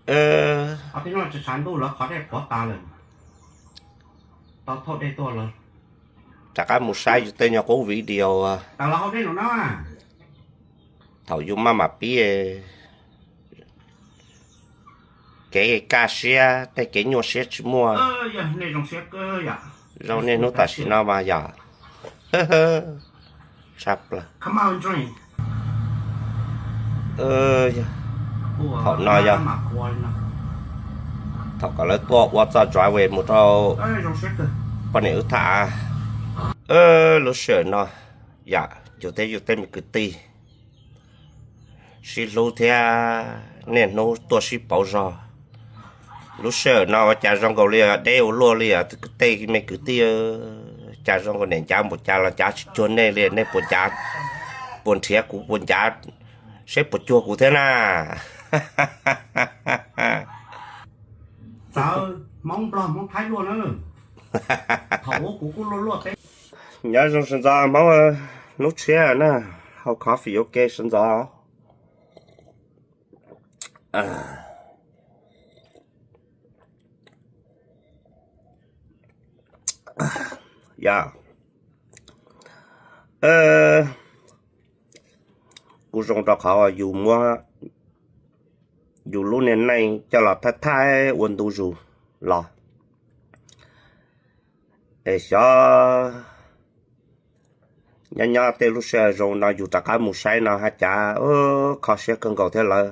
Ov, ntuj lawv qhov dej qhuav tas lawm, tau thauj dej tuaj lawm. Rov qab mus saib yus tej nyuag qub video. Thaum yus maj mam pib, kev kaj siab tej kev nyuaj siab tsis muaj. Zoo niaj hnub tam sim no mas yom. Tshaj plaws. Thaum no yog, thaum kom lawv tuaj ua txoj drive mus rau poj niam wb tham. Lub sij hawm no yom, yus thiab yus tej me kwv tij sib hlub thiab niaj hnub tuaj sib pauv zog. Lub sij hawm no ua cas zoo nkaus li deb ua luaj li, tej me kwv tij, cas zoo nkaus niam ncav npaum cas los ncav tsis cuag nej li, nej puas ncav, puas nrhiav kuv puas ncav, seb puas cuag kuv thiab na. Nyob zoo sawv ntxov Hmoob, hnub tshiab na, hau coffee ua ke sawv ntxov. Yog, kuj zoo rau qhov yus muab yus lub niag neej coj los thaij thaij ua ntu zus los. Es xyov nyob nyob tej lub sij hawm zoo no yus rov qab mus saib no haj cas kho siab kawg nkaus thiab lawm.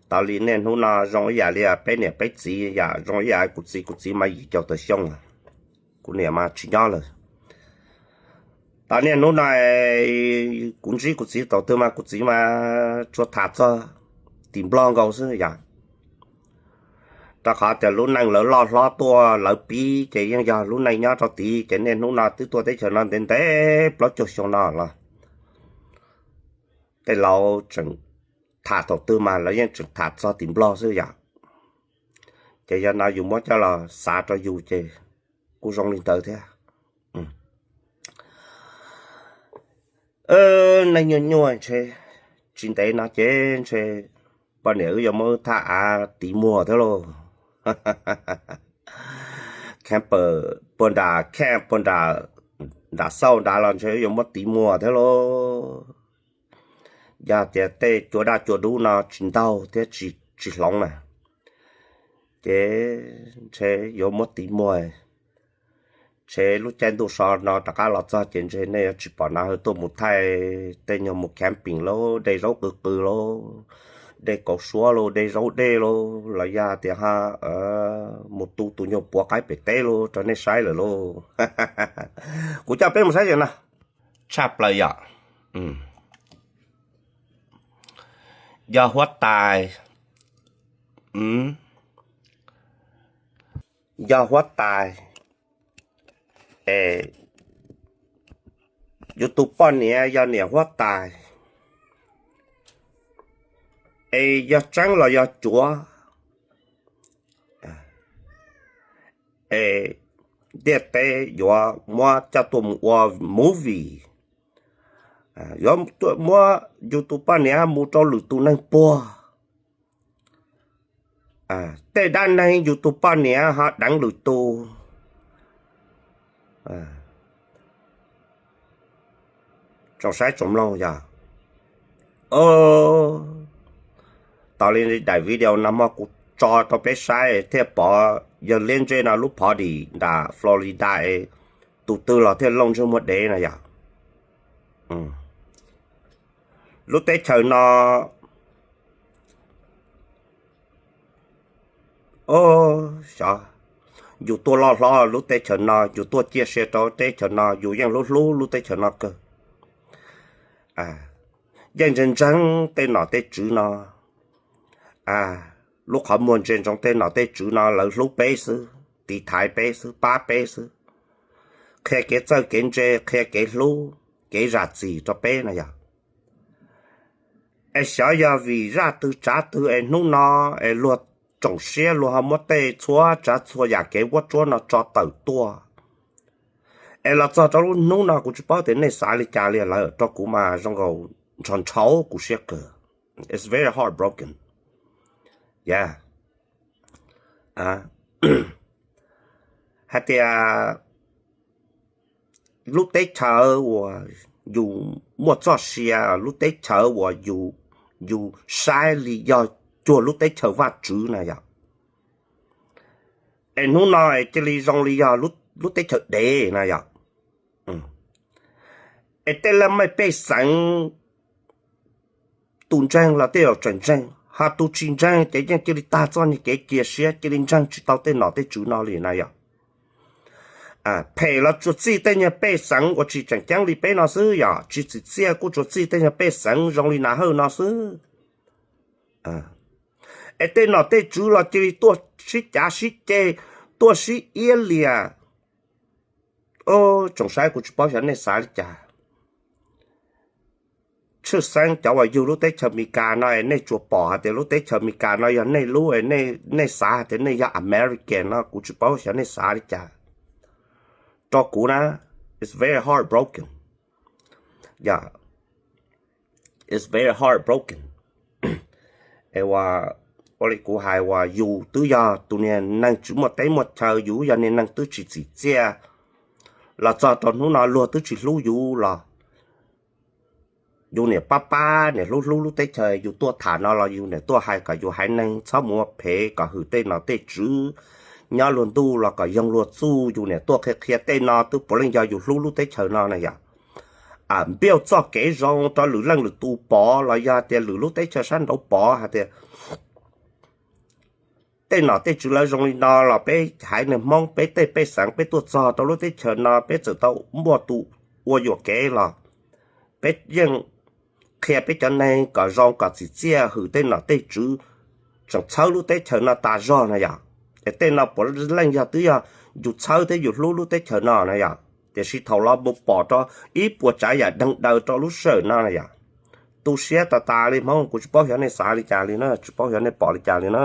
Tas li niaj hnub no zoo ib yam li peb niam peb txiv yom, zoo ib yam kuv txiv, kuv txiv mas yim caum tawm xyoo, kuv niam mas tsis nyob lawm. Tas niaj hnub no kuv ntsib kuv txiv thaum twg mas kuv txiv mas tsuas tham txog tim Nplog nkaus xwb yom. Rau qhov tias lub neej lawv loj hlob tuaj lawv pib ces yeej yog lub neej nyob rau tid, ces niaj hnub no twb tuaj teb chaws no ntev ntev plaub caug xyoo no los tej laus tseem tham thaum twg mas lawv yeej tseem tham txog tim Nplog xwb yom. Ces yog no yus muab coj los xav rau yus ces kuj zoo li ntawd thiab. Neej nyuaj nyuaj ntshe tsis ntev no ces ntshe poj niam wb yuav muab wb thaj av tiv muag thiab lauj. Camper puag nram camp puag nram, nram xauj nrad los ntshe wb yuav muab tiv muag thiab lauj. Yog tias tej cua daj cua dub no tsis ntaug thiab tsis hloov na, ces ntshe yuav muab tiv muag. Ntshe lub caij ntuj so no rov qab los txog ces ntshe nej yuav tsis pom Nav Hawj tuaj mus thaij tej nyuag mus camping lauj, de zaub qw qw lauj, de kauv suab lauj, de zaub dej lauj, los yog tias ha mus tu tus nyuag puav qaib pem teb lauj rau nej saib lawm lauj. Kuv coj peb mus saib yom no. Tshaj plaws yom. Yog huab tais, yog huab tais es yus tus poj niam yog niam huab tais, es yog tseeb los yog cuav, es ntiaj teb yuav muab coj tuaj mus ua movie, yuav muab yus tus poj niam mus rau lwm tus neeg puag. Tej dab neeg yus tus poj niam ho deev lwm tus. Tsoom saib tsoom mloog yog, tas li daim video no mas kuv tso rau peb saib thiaj pom yawg liab ntsej no lub party nram Florida es tus twg los thiaj looj ntsej muag dev no yog. Lub teb chaws no, xyov, yus tuaj loj hlob lub teb chaws no, yus tuaj ciaj sia rau teb chaws no, yus yeej hlub hlub lub teb chaws no kawg. Yeej ntseeg ntseeg tej nom tej tswv no, lub qhov muag ntsia ntsoov tej nom tej tswv no lawv hlub peb xwb, tiv thaiv peb xwb, pab peb xwb, qhia kev txawj kev ntse, qhia kev hlub, kev zam txim rau peb no yog. Es xyov yog vim zaj twg tsav twg es hnub no es luag tsoom siab luag ho muab tej txhua tsav txhua yam kev vuab tsuab no tso tawm tuaj. Es los txog rau lub hnub no kuv tsis paub tias nej xav li cas li lawm, rau kuv mas zoo nkaus ntshaus ntshaus kuv siab kawg. It's very heartbroken. Hais tias lub teb chaws uas yus muaj txoj sia, lub teb chaws uas yus, yus saib li yog cuag lub teb chaws Vajtswv na yom. Es hnub no es cia li zoo li yog lub teb chaws dev na yom. Es tej laj mej pej xeem, tus ntseeg los tej zaum tseem ntseeg, ho tus tsis ntseeg ces yeej cia li tag txoj niag kev cia siab, cia li ntseeg tsis tau tej nom tej tswv no li na yom. Phem los tsuas txij tej nyuag pej xeem uas tsis tseem ceeb li peb no xwb yom, tsis txim txiaj kuj tsuas txij tej nyuag pej xeem zoo li Na Hawj no xwb. Es tej nom tej tswv los cia li tuaj sib cav sib ceg, tuaj sib iab lias. Tsoom saib, kuv tsis paub xyov nej xav li cas. Tshwj xeeb cov uas yug lub teb chaws Amelikas no es nej tsuas pom hais tias lub teb chaws Amelikas no yog nej lub, nej xav hais tias nej yog American no, kuv tsis paub xyov nej xav li cas. Rau kuv na, it's very heartbroken. It's very heartbroken. Ua li kuv hais uas yus twb yog tus niag neeg tsis muaj teb muaj chaw, yus yog niag neeg twb tsis txim txiaj, los txog rau hnub no luag twb tsis hlub yus los yus niam pab pab niam hlub hlub lub teb chaws yus tuaj tham no los yus niam tuaj hais kom yus haiv neeg txhob mus ua phem, kom hwm tej nom tej tswv, nyob luag ntuj los kom yoog luag txuj, yus niam tuaj qhia qhia tej no twb puav leej yog yus hlub lub teb chaws no na yom. Build txoj kev zoo rau lwm leej lwm tus pom los yog tias lwm lub teb chaws sab nraud pom hais tias tej nom tej tswv lawv zoo li no los peb haiv neeg Hmoob, peb tej pej xeem peb tuaj txog rau lub teb chaws no peb txawm tau muaj tus ua yuam kev los peb yeej qhia peb cov neeg kom zoo kom txim txiaj hwm tej nom tej tswv, tseem txhawb lub teb chaws no tas zog na yom. Es tej no puav leej yog twb yog yus txhawb thiab yus hlub lub teb chaws no na yom. Tiam sis thaum los mus pom rau ib puas tsav yam deeg daws rau lub sij hawm no na yom. Tu siab tas tas li Hmoob, kuv tsis paub xyov nej xav li cas li na, tsis paub xyov nej pom li cas li na.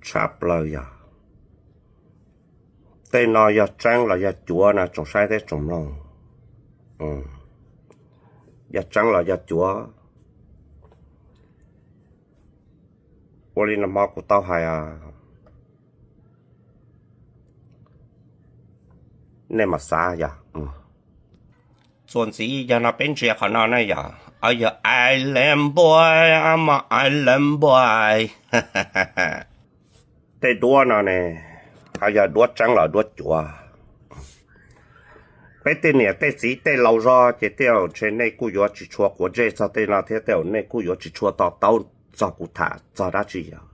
Tshaj plaws yog tej no yog tseeb los yog cuav no tsoom saib thiab tsoom mloog? Yog tseeb los yog cuav? Ua li no hmo kuv tau hais, nej mam xav yog. Txuas ntxiv yog no peb ntsia qhov no na yog, o yog island boy, I'm a island boy. Tej duab no ne, ho yog duab tseeb los duab cuav? Peb tej niam tej txiv tej laus zog ces tej zaum ntshe nej kuj yuav tsis tshua quav ntsej txog tej no thiab tej zaum nej kuj yuav tsis tshua to taub txog kuv tham txog dab tsi yog.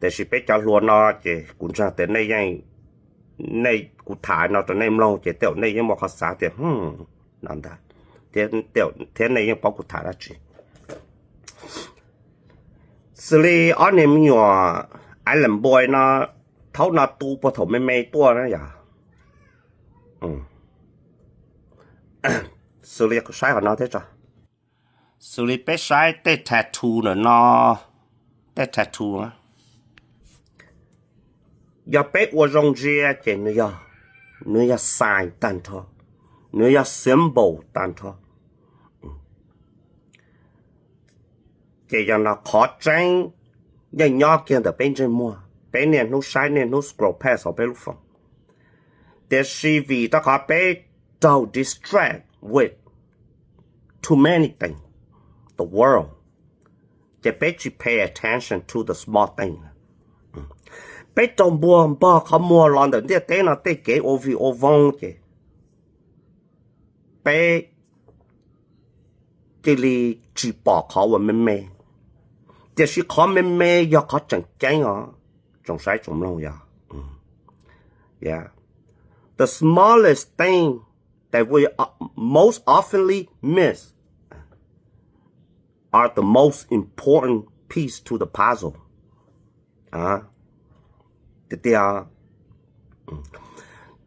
Tiam sis peb cov hluas no ces kuv ntseeg tias nej yeej, nej kuv tham no rau nej mloog ces tej zaum nej yeej muaj qhov xav tias no ntag, thiab nej yeej paub kuv tham dab tsi. Xws li ob niag me nyuam island boy no, thaum no tu puag thaum me me tuaj na yog. Xws li saib qhov no thiab tso. Xws li peb saib tej tattoo ntawm no, tej tattoo, Yog peb ua zoo ntsia ces nws yog, nws yog sign tag nrho, nws yog symbol tag nrho. Ces yog no qhov tseeb yeej nyob kiag ntawm peb ntsej muag, peb niaj hnub saib niaj hnub scroll past hauv peb lub phone. Tiam sis vim rau qhov peb raug distract with too many things, the world, ces peb tsis pay attention to the small thing. Peb raug npuag npog qhov muag los ntawm ntiaj teb no tej kev ua vig ua voog ces peb cia li tsis pom qhov uas me me, tiam sis qhov me me yog qhov tseem ceeb os. Tsoom saib tsoom mloog yog, yeah, the smallest thing that we most oftenly miss are the most important piece to the puzzle. Tiag tiag.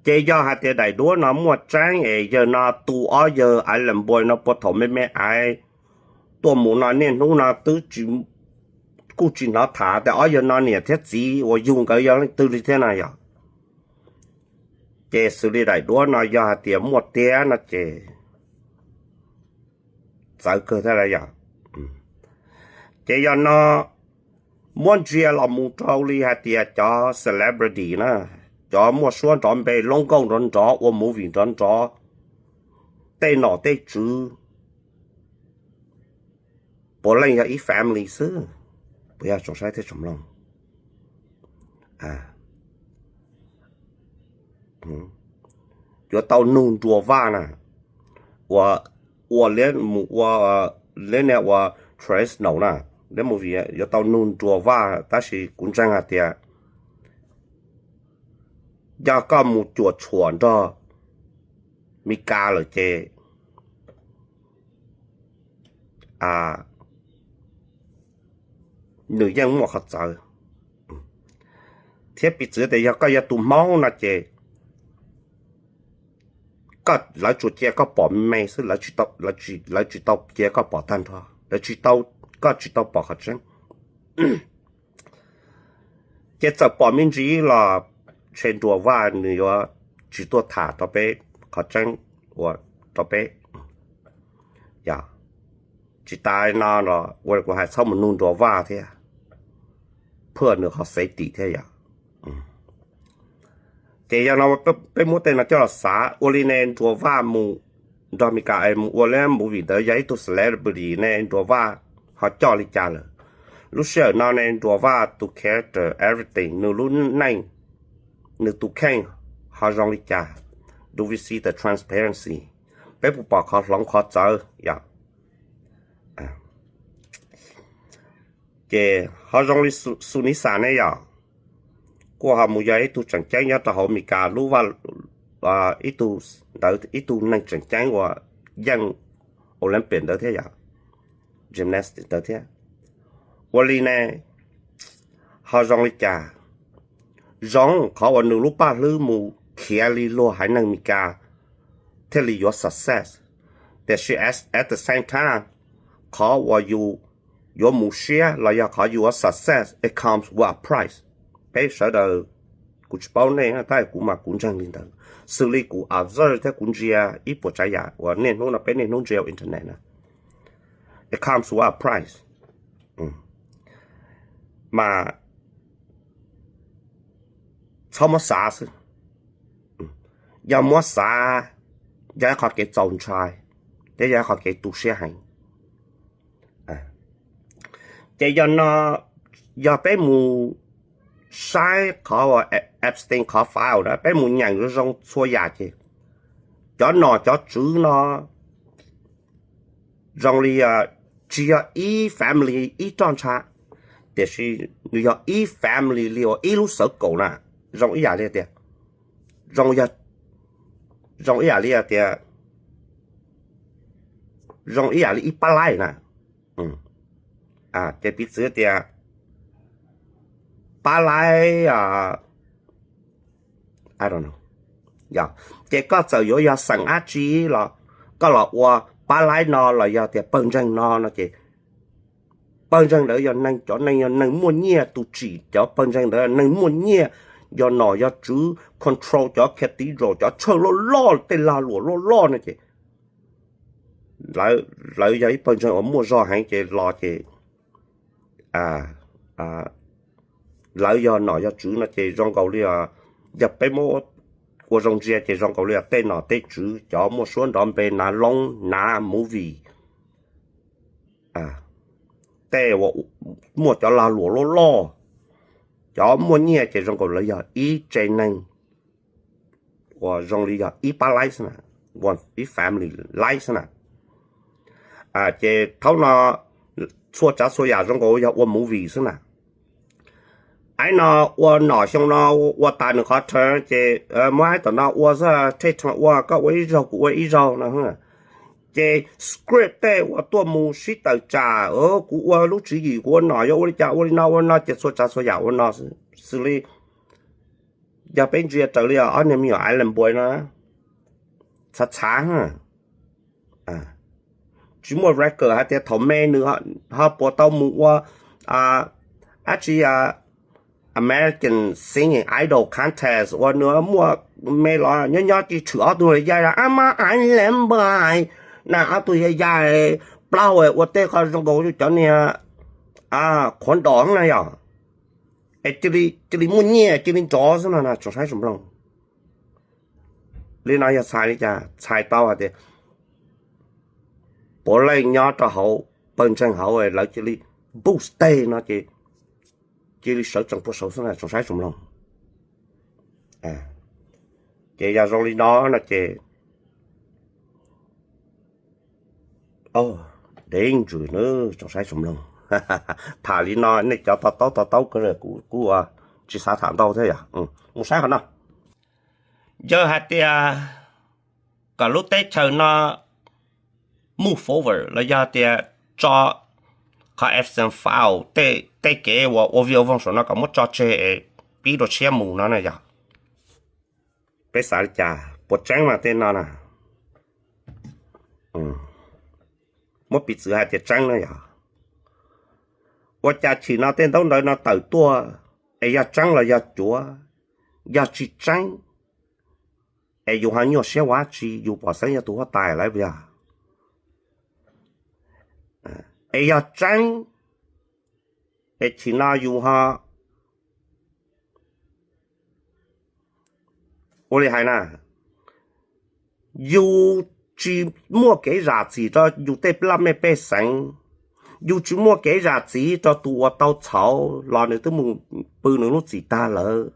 Ces yog hais tias daim duab no muaj tseeb es yawg no tu ob yawg island boy no puag thaum me me aiv tuaj mus no niaj hnub no twb kuj tsis hnov tham tias ob yawg no niam thiab txiv uas yug nkawd yog leej twg li thiab no yog. Ces xws li daim duab no yog hais tias muaj tiag no ces txawv kawg thiab yog. Ces yog no muab ntsia los mus rau li hais tias cov celebrity na, cov muaj suab nrov npe loob nkauj nrov nrov ua movie nrov nrov, tej nom tej tswv puav leej yog ib family xwb. Puas yog tsoom saib thiab tsoom mloog? Yuav tau nug Nruas Vaj na, ua, ua liab mus ua, liab niag ua Fresno na, liab movie yuav tau nug Nruas Vaj tab sis kuv ntseeg hais tias yog koj mus cuam tshuam nrog Mis Kas lawm ces nws yeej muaj qhov txawv. Thiab piv txwv tias yog koj yog tus Hmoob no ces lawv tsuas cia koj pom me xwb, lawv tsis tau cia koj pom tag nrho, lawv tsis tau, koj tsis tau pom qhov tseeb. Ces txawm pom me ntsis los ntshe Nruas Vaj nws yuav tsis tuaj tham rau peb qhov tseeb ua rau peb. Yog tsis tas no los ua kuv hais txhob mus nug Nruas Vaj thiab, phuaj nws qhov xev tim thiab yog. Ces yog no peb muab tej no coj los xav ua li ne, Nruas Vaj mus nrog Mis Kas es mus ua li movie ntawd yog ib tug celebrity ne, Nruas Vaj ho coj li cas lawm? Lub sij hawm no ne Nruas Vaj tus character everything, nws lub neej, nws tus kheej ho zoo li cas? Do we see the transparency? Peb puas pom qhov hloov qhov txawv yom? Ces ho zoo li Sunisa ne yom, kuj ho mus yog ib tug tseem ceeb nyob rau hauv Amelikas lub vaj, ib tug ntawd, ib tug neeg tseem ceeb uas yeej Olympic ntawd thiab yom, gymnastic ntawd thiab. Ua li ne, ho zoo li cas? Zoo qhov uas nws lub paj hlwb mus khiav li luag haiv neeg Amelikas thiaj li yuav success. Tiam sis at the same time, qhov uas yus yuav mus siab los yog qhov yus yuav success, it comes with a price. Peb sawv daws, kuv tsis paub nej tab kuv mas kuv ntseeg li ntawd. Xws li kuv observe thiab kuv ntsia ib puas tsav yam uas niaj hnub no peb niaj hnub ntsia internet na, it comes with a price. Mas txhob muab xav xwb. Yog muab xav, yog ib qhov kev txaus ntshai thiab yog ib qhov kev tu siab heev. Ces yog no, yog peb mus saib qhov Epstein qhov file na, peb mus nyeem zoo zoo txhua yam ces cov nom cov tswv no zoo li tsis yog ib family ib roj ntsha, tiam sis nws yog ib family li uas ib lub xawv kaum na, zoo ib yam li tias, zoo, zoo ib yam li tias, zoo ib yam li ib pab laib na. Ces piv txwv tias pab laib, ces koj txawm yuav yog xeem dab tsi los koj los ua pab laib no los yog tias pawg ntseeg no no ces pawg ntseeg ntawd yog neeg, cov neeg yog neeg muaj nyiaj, tus tsim cov pawg ntseeg ntawd neeg muaj nyiaj, yog nom yog tswv control cov cathedral, cov church loj loj, tej lag luam loj loj no ces lawv yog ib pawg ntseeg uas muaj zog heev ces los ces lawv yog nom yog tswv no ces zoo nkaus li, yog peb muab ua zoo ntsia ces zoo nkaus li tej nom tej tswv cov muaj suab nrov npe, nav loob, nav movie, tej uas muaj cov lag luam loj loj, cov muaj nyiaj ces zoo nkaus lawv yog ib tse neeg uas zoo li yog ib pab life, ib family life na. Ces thaum no txhua tsav txhua yam zoo nkaus yog ua movie xwb na. Aib no ua nom xyoo no ua tas nws qhov turn ces muab aib tom no ua xwb, thej tha ua, koj ua ib zaug kuv ua ib zaug no. Ces script tej uas tuaj mus sib tawm tsam, kuv ua lub tswv yim kuv ua nom yuav ua li cas, ua li no ua no ces txhua tsav txhua yam ua no xwb li. Yog peb ntsia raws li ob niag me nyuam Island Boys no, txhav txhav, tsis muaj record hais tias thaum me nws ho puas tau mus ua dab tsi American Singing Idol Contest uas nws muaj me los nyob nyob ces tshwm ob tug ya, a ma Island Boys na, ob tug ya ya plaub ua tej qho zoo nkaus cov niag qhuav nrov na yog, es cia li muaj nyiaj cia li nrov xwb no tsoom saib tsoom mloog. Li no yog txhais li cas? Txhais tau hais tias puav leej nyob rau hauv pawg ntseeg hauv lawv cia li boost tej no ces cia li sawv tsees puag saud xwb tsoom saib tsoom mloog. Ces yog zoo li no no ces dev ntsws na tsoom saib tsoom mloog. Tham li no nej cov to taub to taub kuv kuj tsis xav tham ntau thiab yog. Mus saib qhov no. Yawg hais tias kom lub teb chaws no move forward los yog tias tso qhov Epstein file tej kev uas ua vij ua voog saum no kom muab tso tseg es pib rau tshiab mus no na yog. Peb xav li cas, puas tseeb mas tej no na? Muab piv txwv hais tias tseeb na yog, ua cas chim no tej ntaub ntawv no tawm tuaj es yog tseeb los yog cuav? Yog tsis tseeb es yus ho nyuaj siab ua dab tsi, yus pom xeeb yog tus huab tais lawm puas yog? Es yog tseeb es chim no yus ho ua li hais na, yus tsis muaj kev zam txim rau yus tej laj mej pej xeem, yus tsis muaj kev zam txim rau tus uas tau txhaum los nws twb mus pw nws lub txim tag lawm,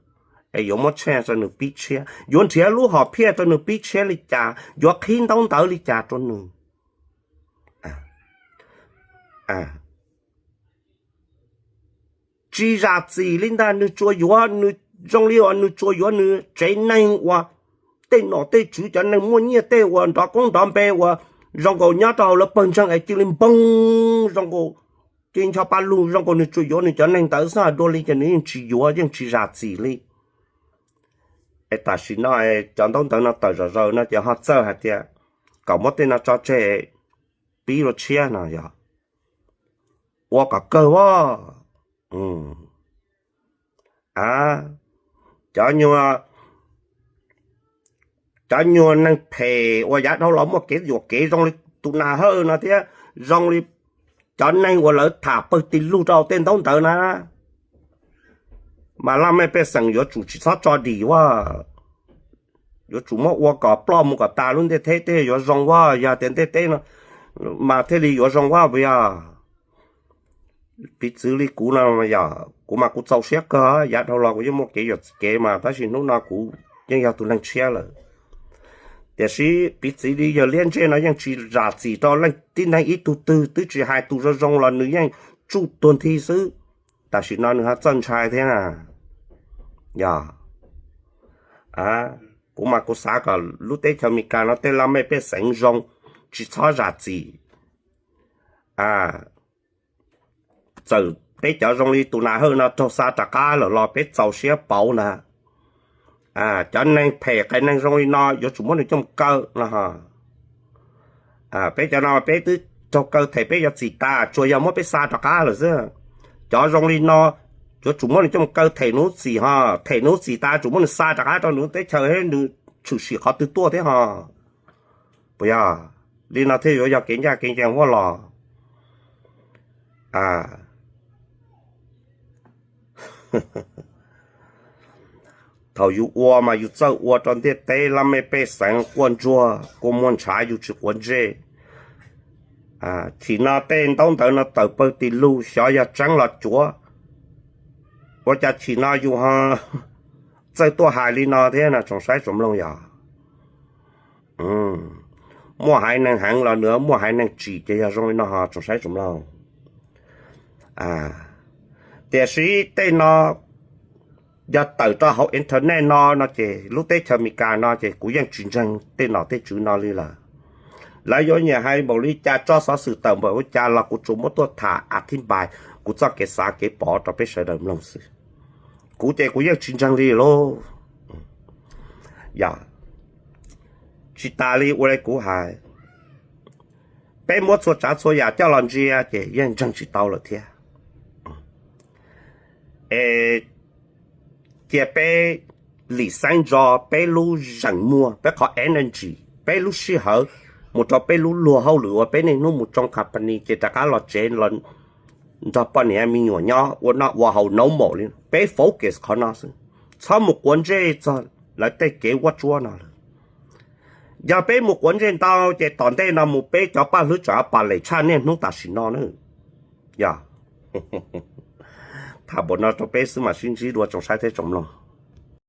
es yuav muab chance rau nws pib tshiab, yuav nrhiav lub hom phiaj rau nws pib tshiab li cas, yuav qhib ntaub ntawv li cas rau nws? Tsis zam txim li ntag, nws tsuas yuav, nws zoo li uas nws tsuas yuav nws tsev neeg uas tej nom tej tswv cov neeg muaj nyiaj tej uas nrov koob nrov npe uas zoo nkaus nyob rau hauv lawv pawg ntseeg es cia li npoo zoo nkaus, cia li ncho pa lug zoo nkaus nws tsuas yuav nws cov neeg ntawd xwb, dua li ces nws yeej tsis yuav yeej tsis zam txim li. Es tam sim no cov ntaub ntawv no tawm zom zaws no ces ho txawj hais tias kom muab tej no tso tseg pib ua tshiab no yog ua kom kawg as. Cov nyuag, cov nyuag neeg phem uas yav dhau los muaj kev yuam kev zoo li tus Nas Hawj no thiab zoo li cov neeg uas lawv tham pawg tis lug rau tej ntaub ntawv na, mas laj mej pej xeem yuav tsum tsis txhob tso dim as, yuav tsum muab ua kom ploj mus kom tas lub ntiaj teb thiaj yuav zoo as, yog tias ntiaj teb no mas thiaj li yuav zoo as puas yog? Piv txwv li kuv no yog kuv mas kuv txaus siab kawg, yav dhau los kuv yeej muaj kev yuam kev mas tab sis hnub no kuv yeej yog tus neeg tshiab lawm. Tiam sis piv txwv li yawg Liab Ntsej no yeej tsis zam txim rau leej tib neeg ib tug twg, twb tsis hais tus zoo zoo los nws yeej tsuj tuag nthi xwb. Tam sim no nws ho txawj ntshai thiab na. Yog, kuv mas kuv xav kom lub teb chaws Amelikas no tej laj mej pej xeem zoo, tsis txhob zam txim. Txawm peb cov zoo li tus Nas Hawj no raug xa rov qab lawm los peb txaus siab pauv ntag. Cov neeg phem qias neeg zoo li no yuav tsum muab nws coj kaw no. Peb cov no peb twb raug kaw them peb yuav txim tas, tsuas yog muab peb xa rov qab lawm xwb. Cov zoo li no Yuav tsum muab nws coj mus kaw them nws txim ho, them nws txim tas tsum muab nws xa rov qab rau nws teb chaws thiab nws tshwm sim qhov twg tuaj thiab ho. Puas yog? Li no thiaj yuav yog kev ncaj kev ncees huaj los. Thaum yus ua mas yus txawj ua rau ntiaj teb lab mej pej xeem quaj ntsuag kua muag ntshav yus tsis quav ntsej. Chim no tej ntaub ntawv no tawm pawg tis lug xyov yog tseeb los cuav. Ua cas chim no yus ho txawj tuaj hais li no thiab no tsoom saib tsoom mloog yog? Muaj haiv neeg heev los nws muaj haiv neeg tsim ces yog zoo li no ho tsoom saib tsoom mloog. Tiam sis tej no yog tawm rau hauv internet no no ces lub teb chaws Amelikas no ces kuv yeej tsis ntseeg tej nom tej tswv no li lawm. Lawv yuav nyiam hais npaum li cas, tso xov xwm tawm npaum li cas los kuv tsuas muab tuaj tham a thib npais kuv txoj kev xav kev pom rau peb sawv daws mloog xwb. Kuv ces kuv yeej tsis ntseeg li lauj. Yog tsis tas li ua li kuv hais, peb muab txhua tsav txhua yam coj los ntsia ces yeej ntseeg tsis tau lawm thiab. Es cia peb lim xeeb ntso peb lub zeem muag, peb qhov energy, peb lub sij hawm mus rau peb lub luag hauj lwm uas peb niaj hnub mus tsoo company ces rov qab los tsev los nrog poj niam me nyuam nyob ua noj ua haus normal li, peb focus qhov no xwb, txhob mus quav ntsej txog lawv tej kev vuab tsuab no lawm. Yog peb mus quav ntsej ntau ces tom ntej no mus peb cov paj hlwb tsam pam lem tshaj niaj hnub tam sim no na. Yog tham npaum no rau peb xwb mam sib ntsib dua tsoom saib thiab tsoom mloog.